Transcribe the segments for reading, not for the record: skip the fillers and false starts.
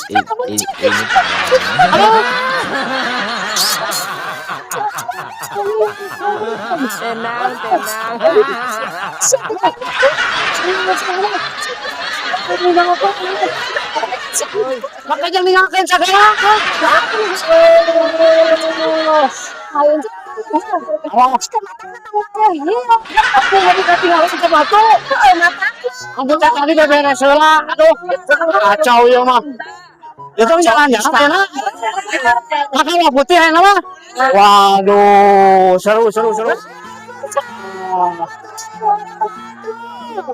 Ini parah. Aduh. Tenang, tenang. Makanya ninggalkeun sagala. Ayo. Awas. Aku mau ditinggalin ke batu. Aku tak tadi beberes heula. Aduh, kacau ya mah. Itu jalan-jalan enak. Makan putih enak mah. Waduh, seru seru seru.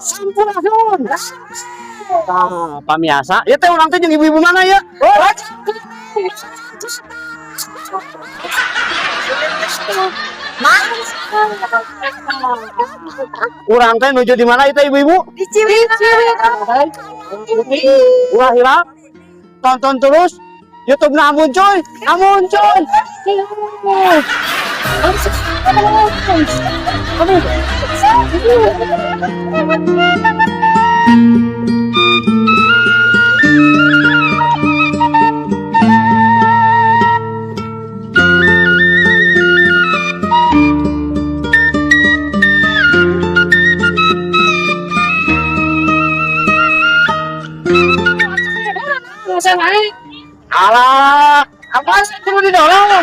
Sampurasun. Nah, pamiasa, ya teh urang teh jeung ibu-ibu mana ya? Oh. Urang teh nuju di mana itu ibu-ibu? Di Ciwidey. Ulah hilap. Tonton terus YouTube na Amun Cuy. Amun Cuy. Alah, apa sih cuma didorong?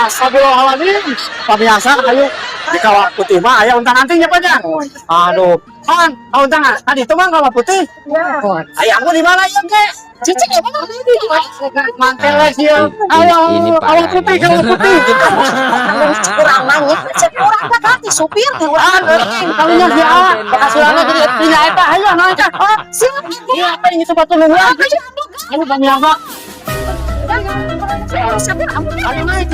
Astagfirullahaladzim. Pemirsa, ayo di Kawah Putih mah aya untang anting ya Pak ya? Aduh, Mang, untang tadi itu Mang Kawah Putih. Ayahmu di mana ya, Kek? Cici Mantel lagi ya. Ini Ayo, ini Kawah parah Putih, nih. Kawah Putih. Kurang nanya, kurang ganti supir. Ah, kalunya si A, kasuranna jadi punya eta, ayo naik. Ah, Siap. iya apa ini sepatu nungguan? Ayo pemirsa, ayo naik.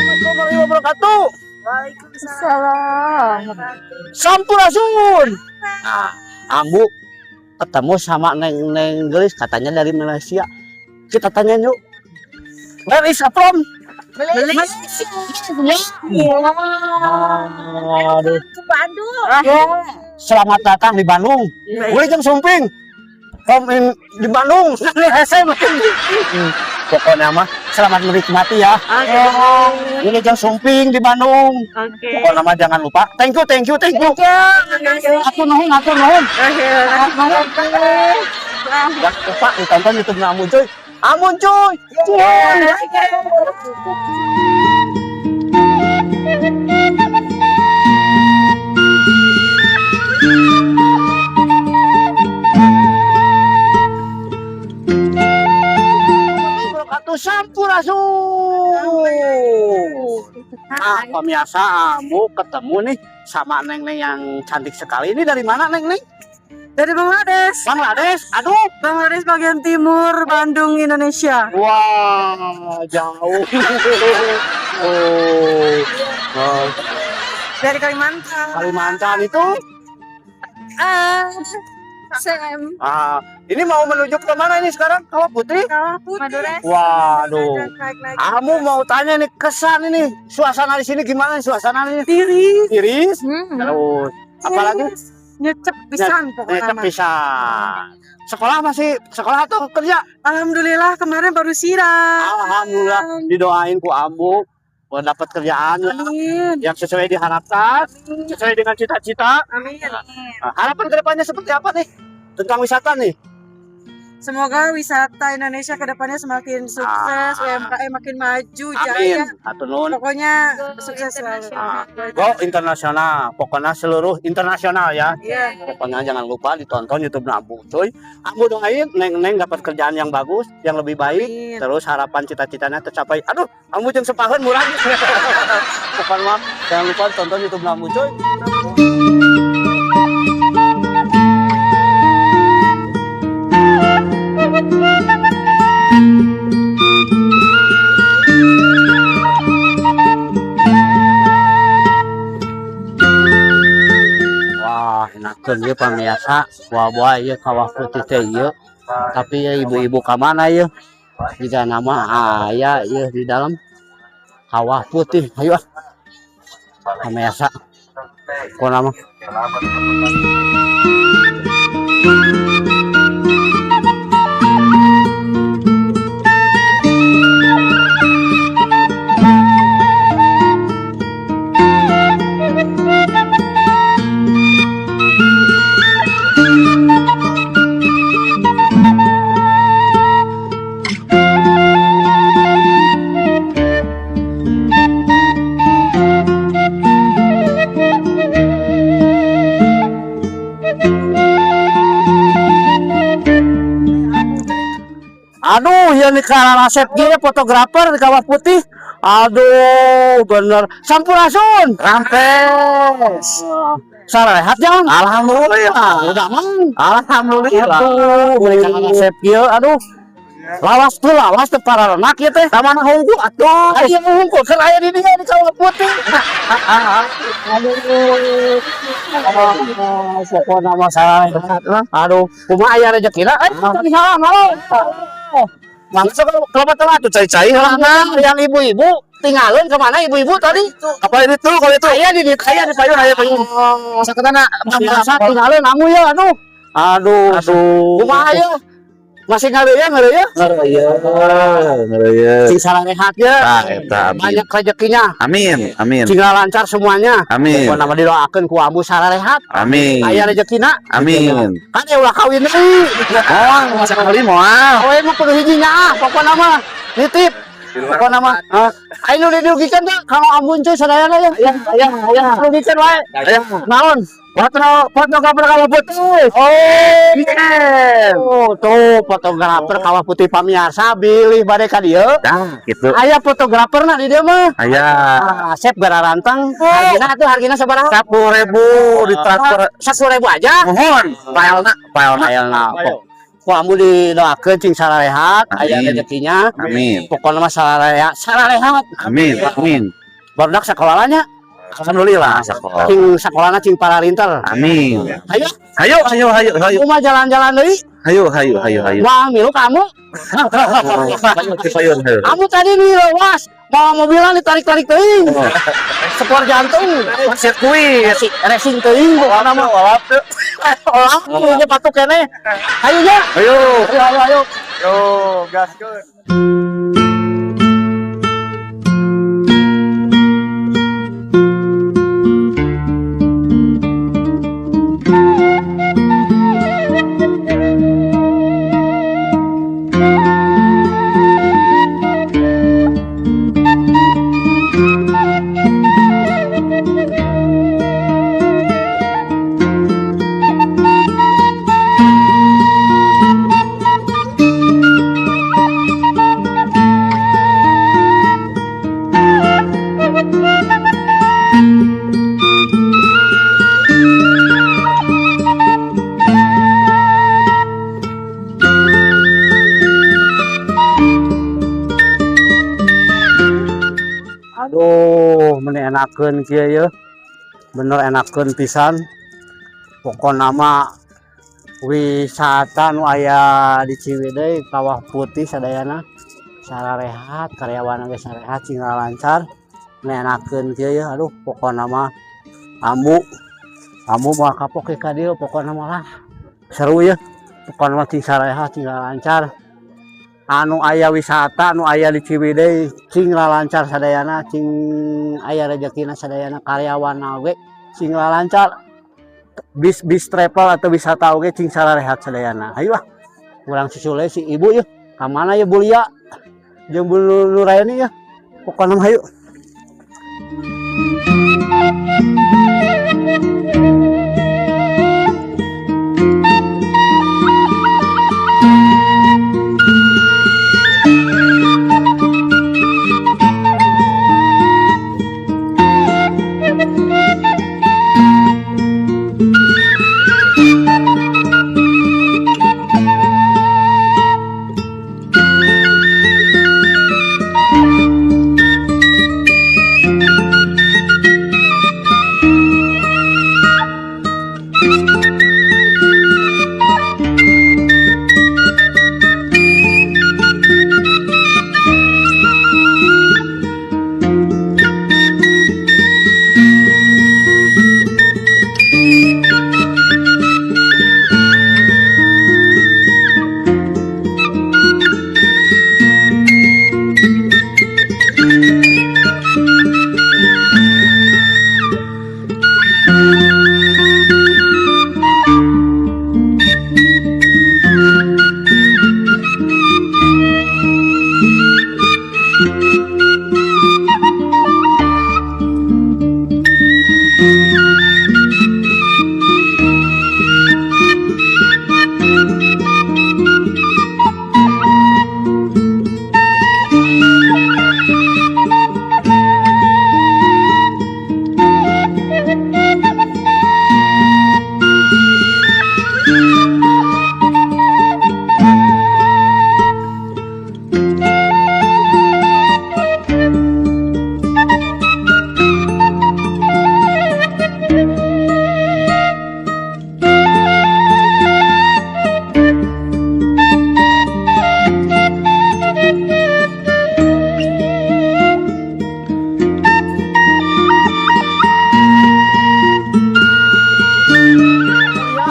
Assalamualaikum warahmatullahi wabarakatuh. Waalaikumsalam. Sampurasun. Nah, Ambu ketemu sama Neng Neng Gelis katanya dari Malaysia. Kita tanya yuk. Where is from? Malaysia. Aduh. Ke Bandung. Selamat datang di Bandung. Boleh jam sumping. From in, di Bandung. Hese. Pokoknya mah selamat menikmati ya. Ini jam sumping di Bandung. Oke. Pokoknya mah jangan lupa. Thank you, thank you, thank you. Aku nuhun, aku nuhun. Jangan lupa ditonton YouTube Amun Cuy. Amun Cuy. Cuy. Wabarakatuh, Sampurasun. Ah, pemirsa, Ambu ketemu nih sama Neng Neng yang cantik sekali. Ini dari mana Neng Neng? Dari Bangladesh. Bangladesh. Aduh. Bangladesh bagian timur, Bandung, Indonesia. Wah, jauh. Oh. Oh, Dari Kalimantan. Kalimantan itu. Sam. Ah, ini mau menuju ke mana ini sekarang? Kawah Putri? Kawah Putih. Waduh. Naik lagi. Kamu mau tanya nih kesan ini suasana di sini gimana nih suasana ini? Tiris. Tiris. Terus apalagi? Nyecep pisan pokoknya. Nyecep mah. pisan. Sekolah masih sekolah atau kerja? Alhamdulillah kemarin baru sidang. Alhamdulillah didoain ku Ambu mau dapat kerjaan ya, Amin. yang sesuai diharapkan, sesuai dengan cita-cita. Amin. Nah, harapan kedepannya seperti apa nih tentang wisata nih? Semoga wisata Indonesia ke depannya semakin sukses, UMKM makin maju, Amin. jaya. Hatur nuhun. Pokoknya sukses selalu. Ah, go internasional, pokoknya seluruh internasional ya. Iya. Pokoknya jangan lupa ditonton YouTube Ambu, cuy. Ambu doain neng-neng dapat kerjaan yang bagus, yang lebih baik. Amin. Terus harapan cita-citanya tercapai. Aduh, Ambu jeung sepaheun murah. Pokoknya mah jangan lupa tonton YouTube Ambu, cuy. Wah, enakeun ieu pamirsa. Wah, wah ieu Kawah Putih teh ieu. Tapi ya ibu-ibu ka mana ieu? Jika nama aya ieu di dalam Kawah Putih. Ayo ah. Pamirsa. Kok nama? Aduh, ya nih Rasep gini fotografer di Kawah Putih. Aduh, bener. Sampurasun. Rampes. Sarehat jang. Alhamdulillah. Udah mang. Alhamdulillah. Aduh, meni Rasep kieu, aduh. Lawas tuh lawas teh pararenak ieu teh. Ka mana hungkul atuh? Aya hungkul keur aya di dieu di Kawah Putih. Aduh. Oh, pokokna mah sarehat lah. Aduh, kumaha aya rezekina? Eh, salam, halo. Mangsa Kenapa telat tuh cai-cai Nah, yang ibu-ibu tinggalin kemana ibu-ibu tadi? Apa ini tuh kalau itu? Aya di Aya di payun, aya payun. Saketana biasa tinggalin kamu ya, aduh. Aduh, Aduh. kumaha ya? Masih ngaleuyeuh ngaleuyeuh? Ngeureuyeuh, ngeureuyeuh. Sing sarehat ya. Tah eta amin. Banyak rezekinya. Amin, amin. Sing lancar semuanya. Amin. Pokokna mah didoakeun ku ambu sarehat. Amin. Aya rezekina. Amin. Kan ya ulah kawin deui. Moal, masa kali moal. Awe mah kudu hiji nya ah, pokokna mah nitip. Pokokna mah. Ayo nu dirugikan teh kalau ambun cuy sadayana ya. Aya, aya, aya. Rugikan wae. Aya. Naon? Foto fotografer Kawah Putih. Oh, Iya. oh, tuh fotografer Kawah Putih pamiarsa bilih bade ka dieu. Dah, gitu. Aya fotograferna di dieu mah. Aya. Ah, Asep gararantang. Hargina tuh hargina sabaraha? 10.000 ditransfer. 10.000 aja. Mohon, filena, filena. Ayeuna. Ku ambu didoakeun cing sararehat, aya Amin. rezekinya. Amin. Pokokna mah sararehat, sararehat. Amin, amin. Barudak sakolana Alhamdulillah sekolah. cing sakolana cing pararinter. Amin. Ayo, Hayo, hayo, hayo, hayo. kumaha jalan-jalan deui? Hayo, hayo, hayo, hayo. Wah, milu kamu. Hayo, hayo, hayo. Kamu tadi nih lewas, bawa mobilan ditarik-tarik teuing. Sport jantung, Sirkuit. racing, racing teuing pokokna mah. Olah, punya patuk keneh. Ayo ya. Ayo. Ayo, ayo, ayo. Yo, gas go. Aduh, meni enakeun kieu ye. Bener enakeun pisan. Pokona mah wisata nu aya di Ciwidey Kawah Putih sadayana sararehat, karyawan ge sarehat cing lancar. Meni enakeun kieu ye. Aduh, pokona mah ambu ambu moal kapok ke ka dieu pokona mah lah. Seru ya. Pokona mah cing sarehat, cing lancar. Anu aya wisata anu aya di Ciwidey cing lancar sadayana, cing aya rezekina sadayana, karyawan oge cing lancar, bis bis travel atau wisata oge cing sararehat sadayana. Ayo ah. Kurang susul si ibu ya. Ka mana ya Bu Lia? Jeung Bu Nuraini ya. Pokoknya mah hayu.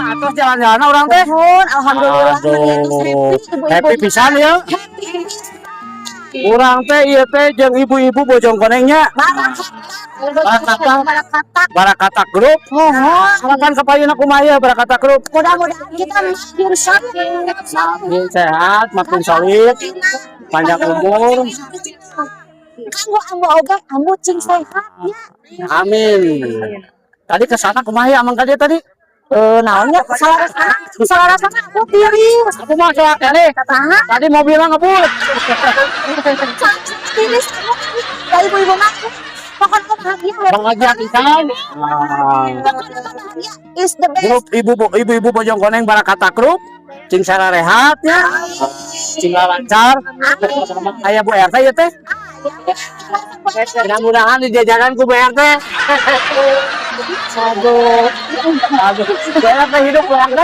Ya, atos jalan-jalan urang teh. Nuhun, alhamdulillah. Aduh, Happy, happy pisan ya. Happy. Urang teh ieu teh jeung ibu-ibu Bojongkonengnya. Barakata. Barakata. Barakata Group. Nuhun. Harapan kapayuna kumaha ya Barakata Group? Mudah-mudahan kita makin solid. Makin sehat, makin solid, panjang umur. Kanggo ambu oge, ambu cing sehat ya. Amin. Tadi ke sana kumaha ya amang ka dieu tadi? Eh, naonnya salah salah rasana aku tiris. Aku mah soal kene. Nah, Tadi mobilnya ngebut. tiris aku. Ya ibu-ibu mah pokoknya bahagia. Bahagia pisan. Ah. Pokoknya bahagia is the best. Grup ibu ibu-ibu Bojongkoneng Barakata Group. Cing rehat ya. Cing lancar. Aya Bu RT ya teh. Mudah-mudahan di jajaran ku Bu RT. Aduh. Aduh. Bu RT hidup Bu RT.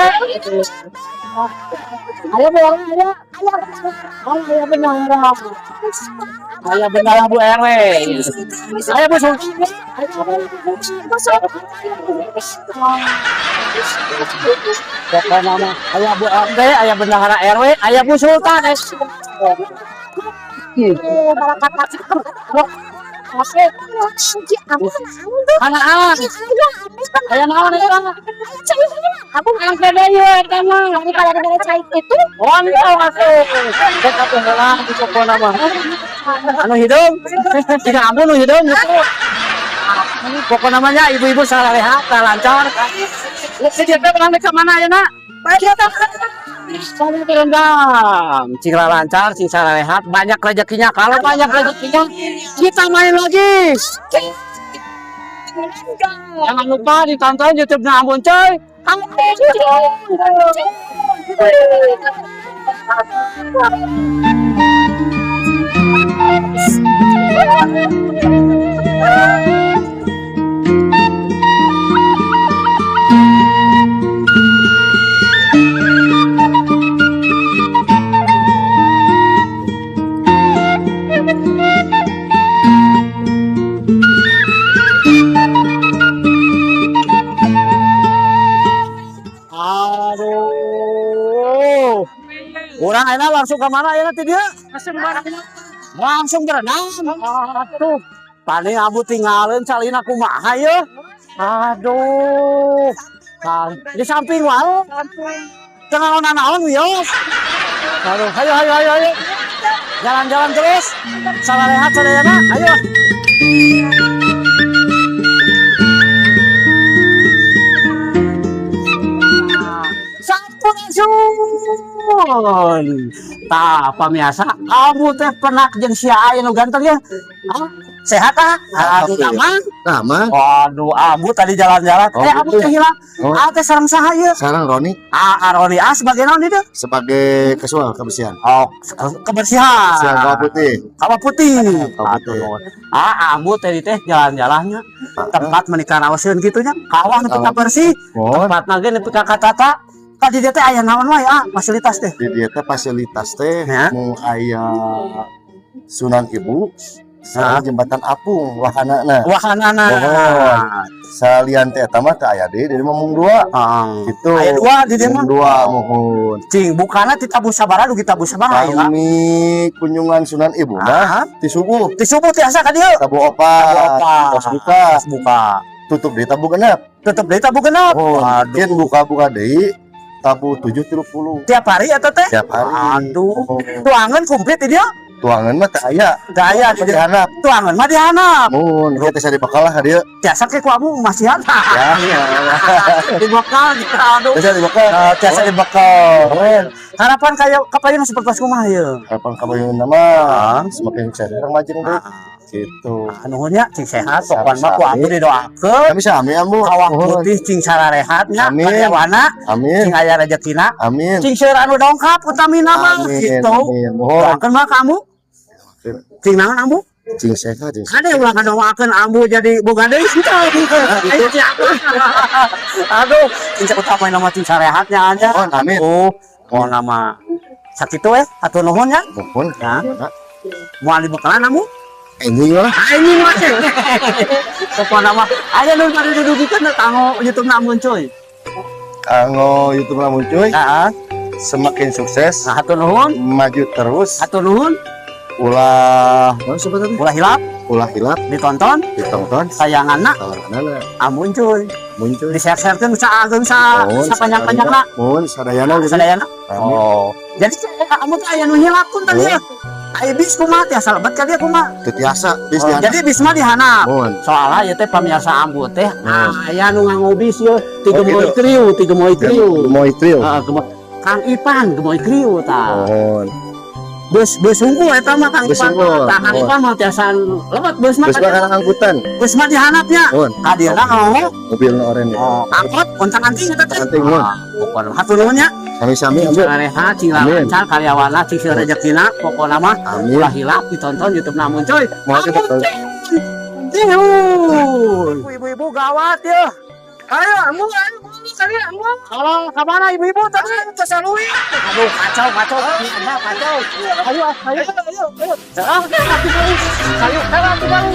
Ayo Bu RT, ayo. Oh, ayo benar. Ayo benar Bu RW. Ayo Bu Sultan. Ayo Bu. Pokoknya mah aya Bu RT, aya bendahara RW, aya Bu Sultan. Barakata. Kanaan. Aya naon eta? Aku Ang kede ieu eta mah. Ini kalau ada cai itu Kontol atuh. Cek atuh heula di pokona mah. Anu hideung? Tidak ampun nu hideung gitu. Pokokna mah nya ibu-ibu sarehat, lancar. Si dia teh urang ka mana ayeuna? Saling direndam. Cing lancar, cing sarehat, banyak rezekinya. Kalau banyak rezekinya, kita main lagi. Jangan lupa ditonton YouTube-nya Ambon Coy. Ambon Coy. Aduh. Urang ayeuna langsung ke mana ayeuna ti dieu? Langsung berenang. Aduh. Paling abu tinggalin calina kumaha ye? Aduh. Di samping wae. Teu naon-naon wios. Aduh, hayo hayo hayo hayo. Jalan-jalan terus. Salarehat sadayana, ayo. Sampurasun. Tah, pamiarsa, kamu teh penak jeung sia aya nu ganteng ya. Ah, sehat ah? Aduh, aman. Nama Waduh, Ambu tadi jalan-jalan. Oh, Eh, Ambu gitu. teh hilang. Oh. Ah, teh sareng saha ieu? sekarang Roni Ah, Roni ah sebagai naon itu? sebagai kesual kebersihan. Oh, kebersihan. Kebersihan Kawah Putih. Kawah Putih. Kawah Putih. Aduh. Ah, Ambu tadi teh jalan-jalannya tempat menikah rawaseun kitu nya. Kawah nu Kawah. bersih, Oh, tempat ge nepi ka katata. Tadi dia teh aya naon wae ah fasilitas teh. di dieu teh fasilitas teh Ya. nu aya Sunan Ibu sareng jembatan apung wahanana. Wahanana. Oh. Salian teh eta mah teu aya deui, di mah mung dua. Ah. Gitu. Aya dua di dieu mah. Mung dua mohon. Cing bukana ti tabuh sabaraha dugi tabuh sabaraha ya? Kami kunjungan Sunan Ibu mah Ah, ti subuh ti subuh tiasa ka dieu. tabuh opat, Tabuh opat. tos buka, Tos buka. Tutup deui tabuh genep. Tutup deui tabuh genep. Oh, Waduh. mungkin buka-buka deui tabuh 7.30 Tiap hari atau teh? Tiap hari. Aduh. Oh, Tuangan komplit di dieu. Tuangan mah teu aya. Teu aya di Di dieu. handap. Tuangan mah di handap. Mun kieu teh dibekal lah ka dieu. Tiasa ke ku amu masihan. Ya. Dibekal aduh. Tiasa dibekal. Eh, tiasa dibekal. Mun Harapan kaya kapayun seperti kumaha ieu? harapan kapayun mah semakin sukses urang majeng deui. Gitu. Ah, nuhun nya cing sehat pokona mah ku ambu didoakeun. Kami sami ambu. Kawah Nuhun. Putih cing sararehat nya Amin. karyawana Amin. cing aya rezekina Amin. cing seueur anu dongkap utamina mah Amin. gitu. Amin. Mohon. Doakeun mah kamu. Cing naon ambu? Cing sehat cing. Kade ulah ngadoakeun ambu jadi boga deui henteu. Aduh, cing utama nama cing sarehatnya aja. Mohon amin. Oh, mohon nama sakitu eh hatur nuhun ya. Mohon. Ya. Moal dibekalan ambu? Ini lah. Anjing mah. Pokona mah aya nu bade didugikeun kanggo YouTube na cuy. Kanggo YouTube lamun cuy Heeh. Semakin sukses, Nah, hatur nuhun, maju terus, hatur nuhun, ulah naon sebut tadi? Ulah hilap Ulah hilap ditonton ditonton sayanganna sayanganna amun cuy. Muncul. Di-share-sharekeun sa ageung sa Mohon, sapanjang-panjangna. Mohon sadayana gitu. Sadayana. Amin. Oh. Jadi kamu teh aya nu hilap pun tadi ya. Aya bis kumaha tiasa lebet ka dieu kumaha? Teu tiasa bis Oh, di jadi bis mah dihandap. Mohon. Soalnya ieu teh pamiarsa ambu teh aya nu nganggo bis ieu ti Oh, Gemoy gitu. Kriu, ti Gemoy Kriu. Gemoy Trio. Heeh, Gemoy Kang Ipan Gemoy Kriu tah. Mohon. Bus bus hungkul eta mah Kang Bus Ipan. hungkul. Tah Kang Oh. Ipan mah tiasa lebet bus mah. Bus mah kana angkutan. Bus mah dihandapnya. Mohon. Ka dieuna nganggo Mobil nu oren ya. oh, angkot ontang anting eta teh. Anting mohon. Ah, pokona hatur nuhun nya. Sami-sami Cing ambu. sarehat, cing Amin. lancar karyawana, cing seueur rezekina, pokona mah Amin. ulah hilap ditonton YouTube namun coy. Mohon kita Amun. Ibu-ibu gawat ya. Ayo, ambu, ayo, kali ambu. Kalau ke mana ibu-ibu tadi ke Salui? Aduh, kacau, kacau, kacau, kacau. Ayo, ayo, ayo, ayo. Ah, ayo, ayo, ayo.